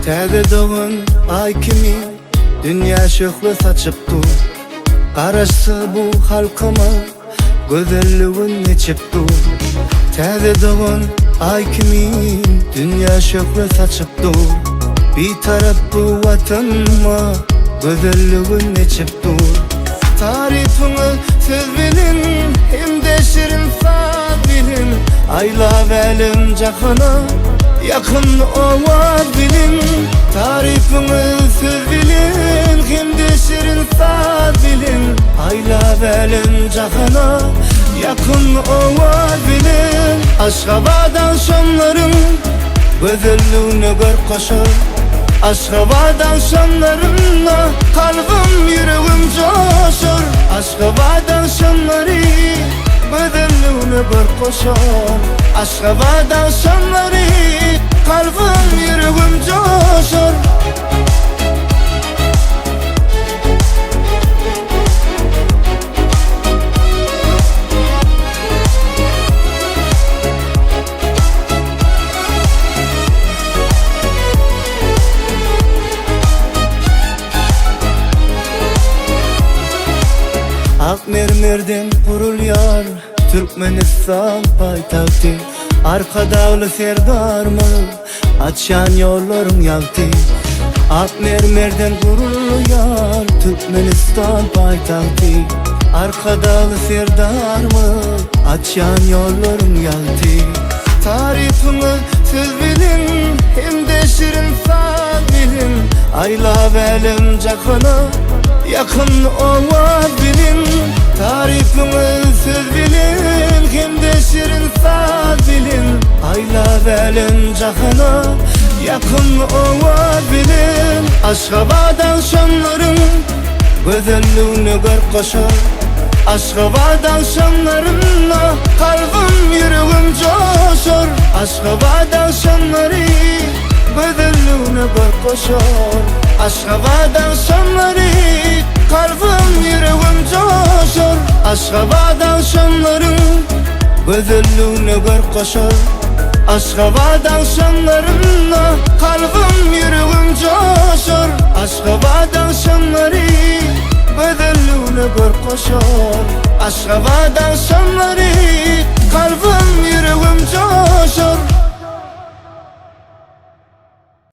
Täze dogan Aý kimin dünýä şöhle saçyp dur. Garaşsyz bu halkyma gözelligin eçip dur. Täze dogan Aý kimin dünýä şöhle saçyp dur. Bitarap bu Watanyma gözelligin eçip dur. Tarypyňy söz bilen hem-de şirin saz bilen Aýlap älem-jahana ýakyn owaz bilen Tarypyňy söz bilen hem-de şirin saz bilen Aýlap älem-jahana ýakyn owaz bilen Aşgabat agşamlaryň gözelligine görk goşar Aşgabat agşamlarynda kalbym, ýüregim joşar Aşgabat agşamlary gözelligine görk goşar Aşgabat agşamlary kalbym, ýüregim joşar. Ak mermerden gurulýar Türkmenistan paýtagty Arkadagly Serdarymyz açýan ýollaryň ýagty Ak mermerden gurulýar Türkmenistan paýtagty Arkadagly Serdarymyz açýan ýollaryň ýagty Tarypyňy söz bilen hem-de şirin saz bilen Aýlap älem-jahana ýakyn owaz bilen Tarypyňy söz bilen hem-de şirin saz bilen Aýlap älem-jahana ýakyn owaz bilen Aşgabat agşamlaryň gözelligine görk goşar Aşgabat agşamlarynda kalbym, ýüregim joşar Aşgabat agşamlary gözelligine görk goşar Aşgabat agşamlary kalbym, ýüregim joşar Aşgabat agşamlaryň gözelligine görk goşar Aşgabat agşamlarynda kalbym, ýüregim joşar Aşgabat agşamlary gözelligine görk goşar Aşgabat agşamlary kalbym.